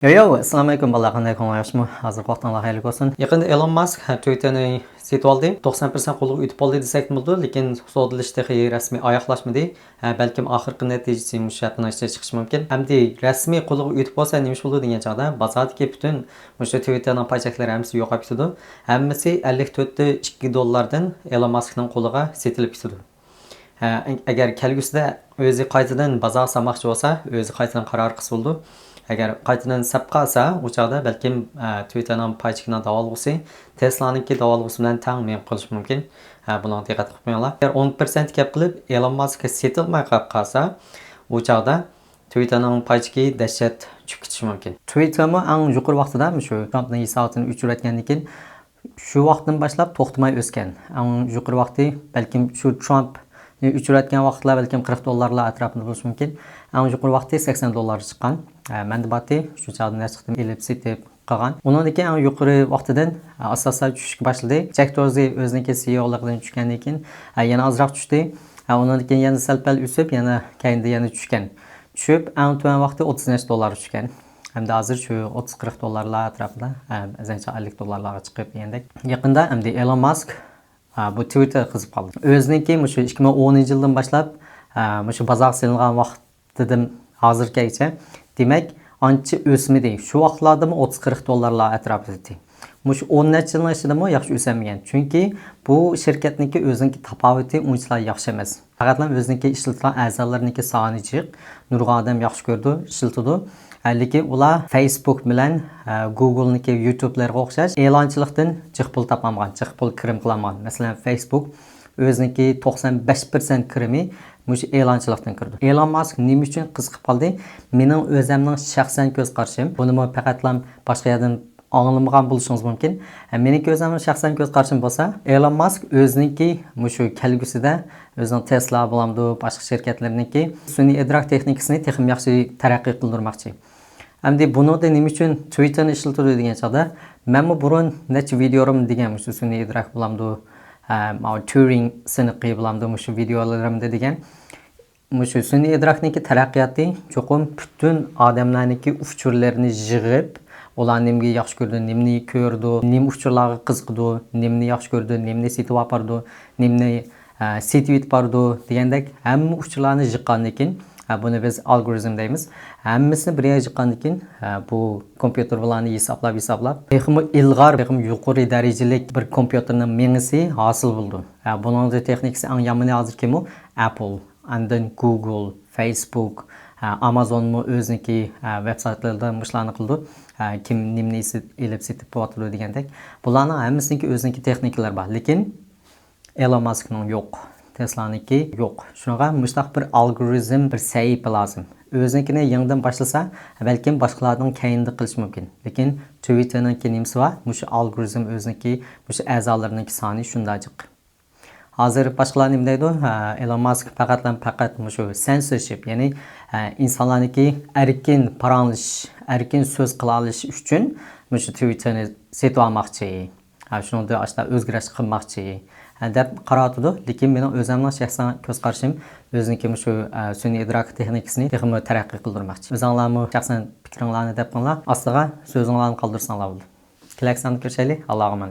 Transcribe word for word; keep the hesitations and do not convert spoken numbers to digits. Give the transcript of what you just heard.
يو يو، ئەسسالامۇ ئەلەيكۇم بالىلار، قانداق ئەھۋالىڭلار، ياخشىمۇ؟ ھازىرقى ۋاقتىڭلار خەيرلىك بولسۇن. يېقىندا ئېلون ماسك، ھە، تىۋىتتېرنى سېتىۋالدى. توقسان پىرسەنت قۇللۇقى ئۆتۈپ بولدى دېسەكمۇ بولىدۇ، لېكىن سودىلىشىش تېخى رەسمىي ئاياغلاشمىدى. ھە، بەلكىم ئاخىرقى نەتىجىسى مۇشۇ ھەپتىنىڭ ئىچىدە چىقىشى مۇمكىن. ئەمدى رەسمىي قۇللۇقى ئۆتۈپ بولسا نېمە ئىش بولىدۇ دېگەن چاغدا، بازاردىكى پۈتۈن مۇشۇ تىۋىتتېرنىڭ پاي چەكلىرى ھەممىسى يوقاپ كېتىدۇ. ھەممىسى ئەللىك تۆتتە ئىككى دوللاردىن ئېلون ماسكنىڭ قولىغا سېتىلىپ كېتىدۇ. ھە، ئەگەر كەلگۈسىدە ئۆزى قايتىدىن بازارغا سالماقچى بولسا، ئۆزى قايتىدىن قارار قىلسا بولىدۇ. ئەگەر قايتىدىن سەپ قالسا، ئۇ چاغدا بەلكىم، ھە، تىۋىتتېرنىڭ پاي چېكىنىڭ داۋالغۇسى تېسلانىڭكى داۋالغۇسى بىلەن تەڭ مېڭىپ قېلىشى مۇمكىن. ھە، بۇنىڭغا دىققەت قىلىپ قويۇڭلار. ئەگەر ئون پىرسەنت كەپ قىلىپ، ئېلون ماسكقا سېتىلماي قېلىپ قالسا، ئۇ چاغدا تىۋىتتېرنىڭ پاي چېكى دەھشەت چۈشۈپ كېتىشى مۇمكىن. تىۋىتتېرمۇ ئەڭ يۇقىرى ۋاقتىدا مۇشۇ ترامپنىڭ ھېساباتىنى ئۆچۈرۈۋەتكەندىن كېيىن، شۇ ۋاقىتتىن باشلاپ توختىماي ئۆسكەن. ئەڭ يۇقىرى ۋاقتى بەلكىم شۇ ترامپنى ئۆچۈرۈۋەتكەن ۋاقىتلار بەلكىم قىرىق دوللارلار ئەتراپىدا بولۇشى مۇمكىن. ئەڭ يۇقىرى ۋاقتى سەكسەن دوللارغا چىققان. ئە، مەندە بارتى، شۇ چاغدا نەچچە قېتىم ئېلىپ سېتىپ قالغان. ئۇنىڭدىن كېيىن ئەڭ يۇقىرى ۋاقتىدىن، ئە، ئاستا-ئاستا چۈشۈشكە باشلىدى. جەك دورزى ئۆزىنىڭكى سىئوسىلىقىدىن چۈشكەندىن كېيىن، ئە، يەنە ئازراق چۈشتى. ئە، ئۇنىڭدىن كېيىن يەنە سەل-پەل ئۆسۈپ، يەنە كەينىدە يەنە چۈشكەن. چۈشۈپ، ئەڭ تۆۋەن ۋاقتى ئوتتۇز نەچچە دوللارغا چۈشكەن. ئەمدى ھازىر شۇ ئوتتۇز قىرىق دوللارلار ئەتراپىدا، ئە، بەزەنچە ئەللىك دوللارلارغا چىقىپ دېگەندەك. يېقىندا ئەمدى ئېلون ماسك، ئە، بۇ تىۋىتتېر قىزىپ قالدى. ئۆزىنىڭكى مۇشۇ ئىككى مىڭ ئونىنچى يىلدىن باشلاپ، ئە، مۇشۇ بازارغا سېلىنغان ۋاقتىدىن ھازىرغىچە، دېمەك، ئانچە ئۆسمىدى. شۇ ۋاقىتلاردىمۇ ئوتتۇز قىرىق دوللارلار ئەتراپىدا ئىدى. مۇشۇ ئون نەچچە يىلنىڭ ئىچىدىمۇ ياخشى ئۆسەلمىگەن. چۈنكى بۇ شىركەتنىڭكى ئۆزىنىڭكى تاپاۋىتى ئۇنچىلا ياخشى ئەمەس. پەقەتلا ئۆزىنىڭكى ئىشلىتىدىغان ئەزالىرىنىڭكى سانى جىق، نۇرغۇن ئادەم ياخشى كۆرىدۇ، ئىشلىتىدۇ. ھە، لېكىن ئۇلار فېيسبۇك بىلەن، ھە، گۇگلنىڭكى يۇتۇبلىرىغا ئوخشاش ئېلانچىلىقتىن جىق پۇل تاپالمىغان، جىق پۇل كىرىم قىلالمىغان. مەسىلەن، فېيسبۇك ئۆزىنىڭكى توقسان بەش پىرسەنت كىرىمى مۇشۇ ئېلانچىلىقتىن كىرىدۇ. ئېلون ماسك نېمە ئۈچۈن قىزىقىپ قالدى؟ مېنىڭ ئۆزەمنىڭ شەخسەن كۆز قارىشىم. بۇنىمۇ پەقەتلا باشقا يەردىن ئاڭلىمىغان بولۇشىڭىز مۇمكىن. ھە، مېنىڭكى ئۆزۈمنىڭ شەخسەن كۆز قارىشىم بولسا، ئېلون ماسك ئۆزىنىڭكى مۇشۇ كەلگۈسىدە ئۆزىنىڭ تېسلا بولامدۇ، باشقا شىركەتلەرنىڭكى سۈنئىي ئىدراك تېخنىكىسىنى تېخىمۇ ياخشى تەرەققىي قىلدۇرماقچى. ئەمدى بۇنىڭدا نېمە ئۈچۈن تىۋىتتېرنى ئىشلىتىدۇ دېگەن چاغدا، مەنمۇ بۇرۇن نەچچە ۋىدىيولىرىمدا دېگەن مۇشۇ سۈنئىي ئىدراك بولامدۇ، ھە، ماۋۇ تيۇرىنگ سىنىقى بولامدۇ، مۇشۇ ۋىدىيولىرىمدا دېگەن. مۇشۇ سۈنئىي ئىدراكنىڭكى تەرەققىياتى چوقۇم پۈتۈن ئادەملەرنىڭكى ئۇچۇرلىرىنى يىغىپ، ئۇلار نېمىگە ياخشى كۆرىدۇ، نېمىنى كۆرىدۇ، نېمە ئۇچۇرلارغا قىزىقىدۇ، نېمىنى ياخشى كۆرىدۇ، نېمىنى سېتىۋاپارىدۇ، نېمىنى، ئە، سېتىۋېتىپ بارىدۇ دېگەندەك ھەممە ئۇچۇرلارنى يىغقاندىن كېيىن، ئە، بۇنى بىز ئالگورىزم دەيمىز. ھەممىسىنى بىر يەرگە يىغقاندىن كېيىن، ئە، بۇ كومپيۇتېر بۇلارنى ھېسابلاپ، ھېسابلاپ، تېخىمۇ ئىلغار، تېخىمۇ يۇقىرى دەرىجىلىك بىر كومپيۇتېرنىڭ مېڭىسى ھاسىل بولىدۇ. ئە، بۇنىڭ تېخنىكىسى ئەڭ يامىنى ھازىركىمۇ ئەپل. ئاندىن گۇگل، فېيسبۇك، ئامازونمۇ ئۆزىنىڭكى، ئە، ۋېبسايتلىرىدا مۇشۇلارنى قىلىدۇ. ئە، كىم نېمىنى ئېسىپ، ئېلىپ سېتىپ بولۇۋاتىدۇ دېگەندەك. بۇلارنىڭ ھەممىسىنىڭكى ئۆزىنىڭكى تېخنىكىلىرى بار. لېكىن ئېلون ماسكنىڭ يوق، تېسلانىڭكى يوق. شۇنىڭغا مۇشۇنداق بىر ئالگورىزم، بىر سەھىپە لازىم. ئۆزىنىڭكىنى يېڭىدىن باشلىسا، بەلكىم باشقىلاردىن كەينىدە قىلىشى مۇمكىن. لېكىن تىۋىتتېرنىڭكى نېمىسى بار؟ مۇشۇ ئالگورىزم ئۆزىنىڭكى، مۇشۇ ئەزالىرىنىڭكى سانى شۇنداق جىق. ھازىر باشقىلار نېمە دەيدۇ؟ ھە، ئېلون ماسك پەقەتلا پەقەت مۇشۇ سېنسورشىپ، يەنى، ھە، ئىنسانلارنىڭكى ئەركىن پاراڭلىشىش، ئەركىن سۆز قىلالىشى ئۈچۈن مۇشۇ تىۋىتتېرنى سېتىۋالماقچى. ھە، شۇنىڭدا ئاشۇنداق ئۆزگىرىش قىلماقچى، ھە، دەپ قاراۋاتىدۇ. لېكىن مېنىڭ ئۆزۈمنىڭ شەخسەن كۆز قارىشىم ئۆزىنىڭكى مۇشۇ، ھە، سۈنئىي ئىدراك تېخنىكىسىنى تېخىمۇ تەرەققىي قىلدۇرماقچى. ئۆزۈڭلارمۇ شەخسەن پىكرىڭلارنى دەپ قويۇڭلار. ئاستىغا سۆزۈڭلارنى قالدۇرساڭلار بولىدۇ. كېلەر ساندا كۆرۈشەيلى. ئاللاغا ئامانەت.